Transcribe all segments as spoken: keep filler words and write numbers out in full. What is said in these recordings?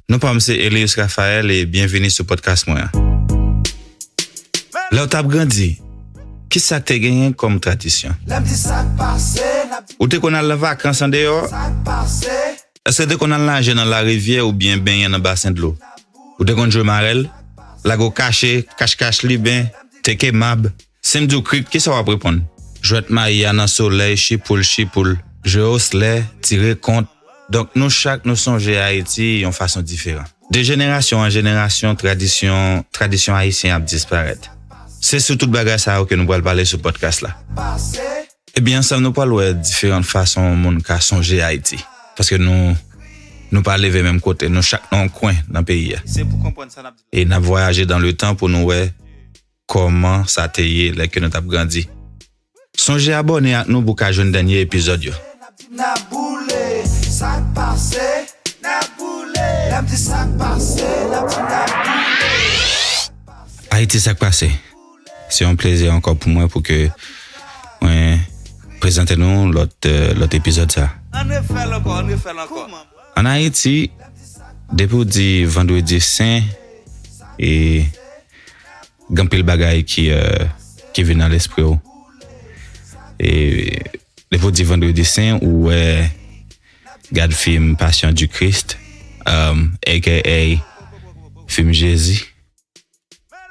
Non pa m se Elius Raphaël e byenvini sou podcast mwen an. Lè w t ap grandi, kisa k te genyen kòm tradisyon? Ou te konn al nan vakans andeyò? Èske w te konn al naje nan larivyè oubyen benyen nan basen dlo? Ou te konn jwe marèl? Lage w kache, kach kach liben, teke mab? Si m di w krik, kisa w ap reponn? Jwèt mayi a nan solèy, chipoul, chipoul, jwe oslè, tire kont. Donk, nou chak, nou sonje Ayiti yon fason diferan. De jenerasyon an jenerasyon, tradisyon, tradisyon ayisyen ap disparèt. Se sou tout bagay sa yo ke nou pral pale sou podcast la. Ebyen, ansanm, nou pral wè diferan fason moun ka sonje Ayiti. Paske nou, nou pa leve menm kote, nou chak nan yon kwen nan peyi a. E n ap vwayaje dans le temps pou nou wè kòman sa te ye lè ke nou t ap grandi. Sonje abòne ak nou pou w ka jwenn dènye epizòd yo. Ayiti, sa k pase? Se yon plezi ankò pou mwen pou ke mwen prezante nou lòt, eh, lòt epizòd sa. Ann refè l ankò, ann refè l ankò. Ann Ayiti, depi w di Vandredi Sen, e gen anpil bagay ki, eh, ki vin nan lespri w. E depi w di Vandredi Sen, ou wè, gad fim Passion du Christ, um, A K A fim Jezi.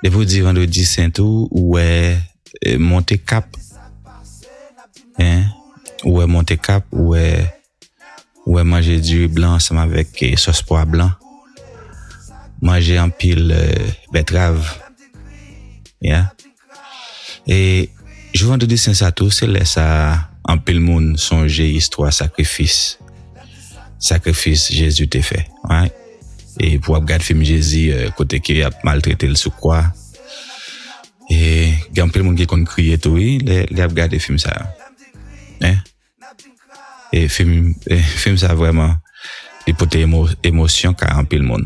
Depi w di Vandredi Sen tou, ou wè, eh, Monte Kap. Hein? Ou wè Monte Kap, ou wè, ou wè manje diri blan ansanm avèk, eh, sòs pwa blan. Manje anpil, eh, bètrav. Yeah. E jou Vandredi Sen sa tou, se lè sa anpil moun sonje istwa sakrifis, sakrifis Jezi te fè, right? E pou w ap gad fim Jezi, eh, kote ke y ap maltrete l sou kwa. E gen anpil moun ki konn kriye tou, wi, lè, lè y ap gade fim sa yo. Hein? E fim, e fim sa vrèman, li pote emo-, emosyon kay anpil moun.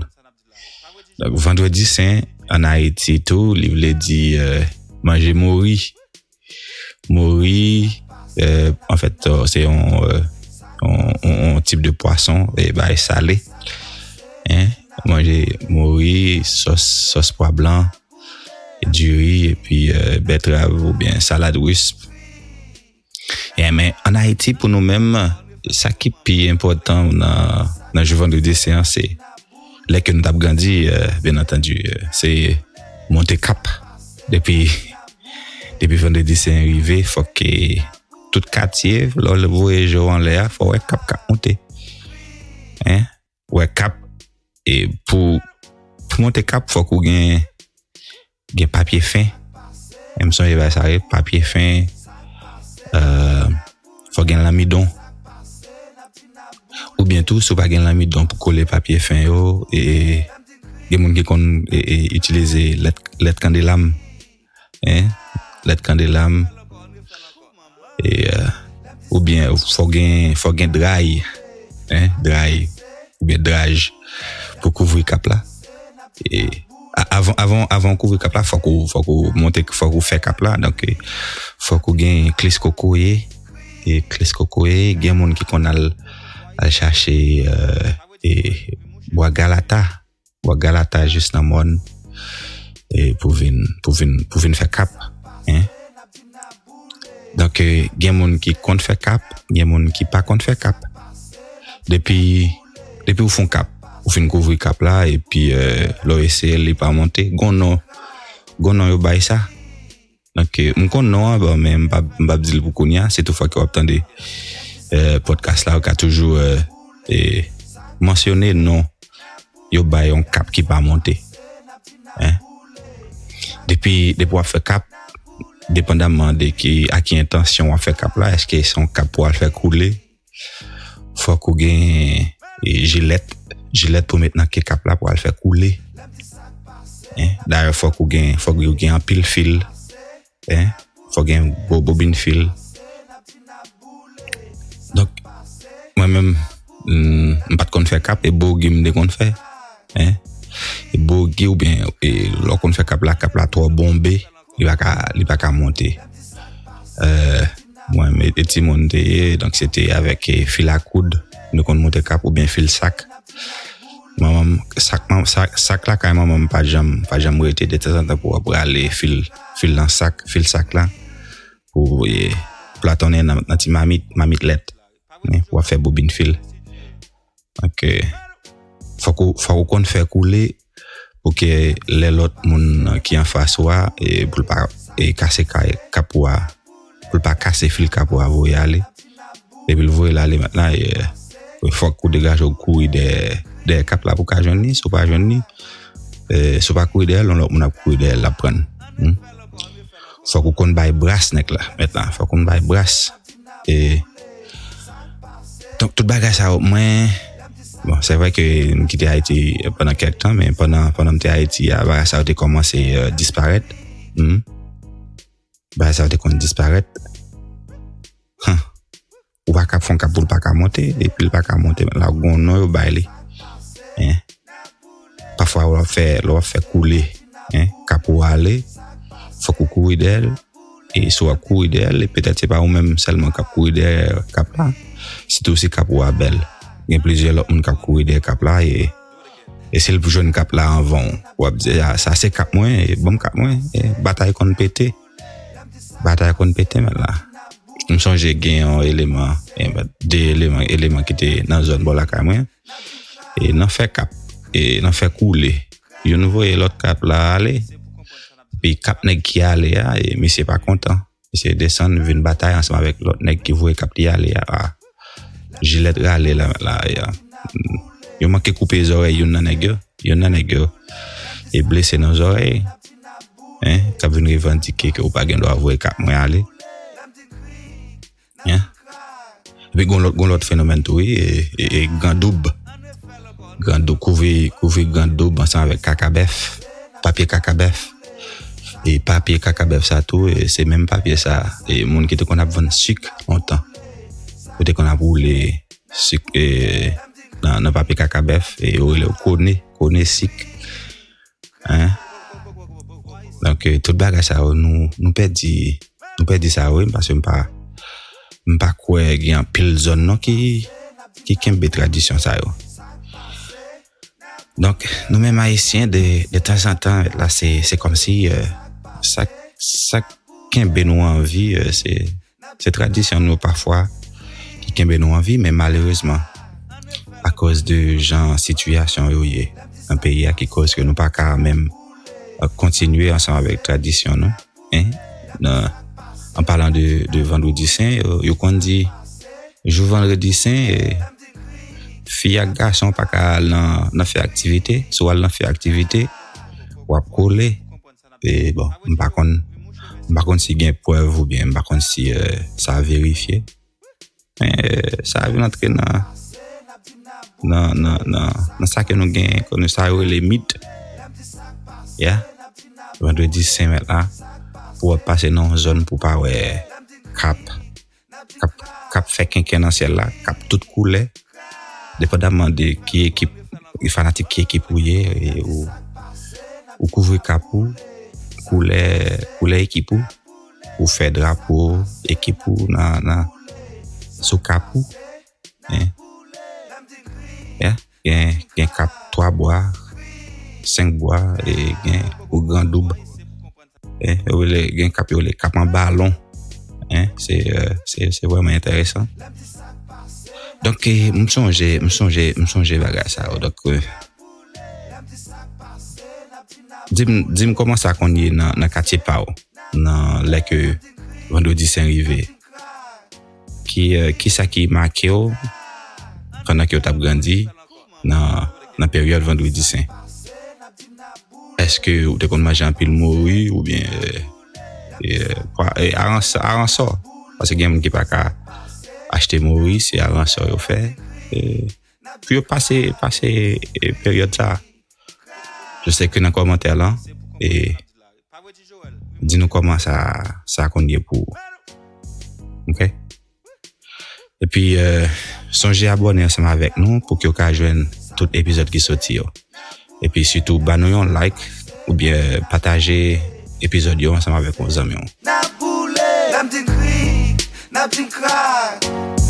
Donk, Vandredi Sen ann Ayiti tou, li vle di, eh, manje mori. Mori, eh, anfèt, eh, se yon, eh, yon, yon, yon tip de pwason, e bagay sale. Hein? Manje mori, sòs, sòs pwa blan, diri, epi, eh, bètrav oubyen salad ris. Yeah, men ann Ayiti, pou nou menm, sa ki pi enpòtan nan, nan jou Vandredi Sen an, se lè ke nou t ap grandi, eh, byen antandi, eh, se Monte Kap. Depi, depi Vandredi Sen rive, fòk ke tout katye, lè w voye je w anlè a, fò w wè kap k ap monte. Hein? Wè kap. E pou, pou monte kap, fòk ou gen, gen papye fen. E m sonje bagay sa, wi, papye fen, eh, fò gen lanmidon. Oubyen tou, si w pa gen lanmidon pou kole papye fen yo, e, gen moun ki konn, e, e, itilize lèt, lèt kandelam. Hein? Lèt kandelam. E, eh, oubyen fò gen, fò gen dray, hein, dray, oubyen draj pou kouvri kap la. E a-, avan, avan, avan w kouvri kap la, fòk ou, fòk ou monte, fòk ou fè kap la. Donk, eh, fòk ou gen klis kokoye. E klis kokoye, gen moun ki konn al, al chache, eh, e bwa galata. Bwa galata jis nan mòn, e pou vin, pou vin, pou vin fè kap, hein. Donk, eh, gen moun ki konn fè kap, gen moun ki pa konn fè kap. Depi, depi w fè yon kap, ou fin kouvri kap la, epi, eh, lè w eseye l, li pa monte, gon non, gon non yo bay sa. Donk, eh, m konn non an, bon, men m p ap, m p ap di l pou kounye a. Si toutfwa ke w ap tande, eh, podcast la, ou ka toujou, eh, eh, mansyone non yo bay yon kap ki pa monte. Hein? Depi, depi w ap fè kap, depandamman de ki, a ki entansyon w ap fè kap la, èske se yon kap pou w al fè koule, fòk ou gen, eh, jilèt, jilèt pou w met nan ke kap la pou al fè koule. Hein? Dayè, fòk ou gen, fòk ou gen anpil fil. Hein? Fòk gen gwo bobin fil. Donk, mwen menm, m, m pa t konn fè kap, e bogi m te konn fè. Hein? E bogi oubyen, e lè w konn fè kap la, kap la twò bonbe. Li pa ka, li pa ka monte. Eh, mwen, e, e timoun te ye, donk se te avèk, e, fil a koud, nou konn monte kap oubyen fil sak. Manman m, sak, manm- sak, sak lakay manman m pa janm, pa janm rete. De tanzantan pou w ap rale fil, fil nan sak, fil sak la, pou e, platonnen nan, nan ti mamit, mamit lèt. Wi, pou w ap fè bobin fil. Donk, fòk ou, fòk ou konn fè koule pou ke lè lòt moun ki anfas ou a, e, pou l pa e, kase kay kap ou a, pou l pa kase fil kap ou a, voye ale. Depi l voye l ale mentnan, e, fòk ou degaje w kouri dèyè, dèyè kap la pou w ka jwenn li. Si w pa jwenn li, e, si w pa kouri dèyè l, yon lòt moun ap kouri dèyè l, l ap pran l. Hmm? Fòk ou konn bay bras nèg la mentnan. Fòk ou konn bay bras. E, donk, tout bagay sa yo, mwen, bon, se vre ke m kite Ayiti pandan kèk tan, men pandan, pandan m te Ayiti a, bagay sa yo te kòmanse e, disparèt. Hmm. Bagay sa yo te konn disparèt. Huh. Ou pa ka fè yon kap pou l pa ka monte, epi l pa ka monte, la gon non yo bay li. Hein? Pafwa, lè w ap fè, lè w ap fè koule, hein, kap ou ale, fòk ou kouri dèyè l. E si w ap kouri dèyè l, e petèt se pa ou menm sèlman k ap kouri dèyè kap la. Sitou si kap ou a bèl. Gen plizyè lòt moun k ap kouri dèyè kap la, e, e si l jwenn kap la anvan w, w ap di, "A, sa se kap mwen, e ban m kap mwen, e batay konn pete." Batay konn pete mentnan. M sonje gen yon eleman, e, de eleman, eleman ki te nan zòn bò lakay mwen. E nan fè kap, e nan fè koule. Youn voye lòt kap la ale. Epi kap nèg ki ale a, e misye pa kontan. Misye desann, vin batay ansanm avèk lòt nèg ki voye kap li ale a. A, jilèt rale la, la, a. Yo manke koupe zòrèy youn nan nèg yo. Youn nan nèg yo e blese nan zòrèy. Hein? K ap vin revandike ke ou pa gen dwa voye kap mwen ale. Hein? Epi gon lòt, gon lòt fenomèn tou, wi, e, e, e gran doub. Gran doub, kouvri, kouvri gran doub ansanm avèk kaka bèf, papye kaka bèf. E papye kaka bèf sa tou, e se menm papye sa, e moun ki te konn ap vann sik lontan, yo te konn ap woule sik, e, nan, nan papye kaka bèf, e yo rele yo kone, kone sik. Hein? Donk, e, tout bagay sa yo, nou, nou pèdi, nou pèdi sa yo, wi, paske m pa, m pa kwè gen anpil zòn non ki, ki kenbe tradisyon sa yo. Donk, nou menm Ayisyen, de, de tanzantan, la, se, se kòmsi, e, sa, sa k kenbe nou an vi, e, se, se tradisyon nou pafwa ki kenbe nou an vi, men malerezman, akoz de jan sitiyasyon yo ye nan peyi a, ki koz ke nou pa ka menm, e, kontinye ansanm avèk tradisyon nou, hein? Nan, an palan de, de Vandredi Sen, yo, yo konn di, jou Vandredi Sen, e, fi ak gason pa ka al nan, nan fè aktivite. Si w al nan fè aktivite, w ap kole. E, bon, m pa konn, m pa konn si gen prèv oubyen m pa konn si, e, sa verifye. Men, e, sa vin antre nan, nan, nan, nan, nan sa ke nou genyen, konnen sa yo rele mit. Ya. Vandredi Sen mentnan, pou w ap pase nan yon zòn pou w pa wè kap, kap, kap fè kenken nan syèl la, kap tout koulè, depandaman de ki ekip, fanatik ki ekip ou ye, e ou, ou kouvri kap ou, koulè, koulè ekip ou, ou fè drapo ekip ou nan, nan, sou kap ou. Hein? Ya, gen, gen kap twa bwa, senk bwa, e gen ou gran doub. Hein? Yo rele, gen kap yo rele kap an balon. Hein? Se, e, se, se vrèman enteresan. Donk, e, m sonje, m sonje, m sonje bagay sa yo. Donk, e, di m, di m kòman sa konn ye nan, nan katye pa w, nan lè ke Vandredi Sen rive. Ki, e, kisa ki make w pandan ke w t ap grandi nan, nan peryòd Vandredi Sen? Èske ou te konn manje anpil mori oubyen, e, e, pwa, e, aransò, aransò? Paske gen moun ki pa ka achte mori, se aransò yo fè, e, pou yo pase, pase, e, peryòd sa. Je sais que nan kòmantè lan, e, di nou kòman sa, sa konn ye pou ou. Ok? Epi, e, sonje abòne ansanm avèk nou pou ke w ka jwenn tout epizòd ki soti yo. Epi sitou, ba nou yon like oubyen pataje epizòd yo ansanm avèk yon zanmi w. N ap boule, n ap di krik, n ap di krak.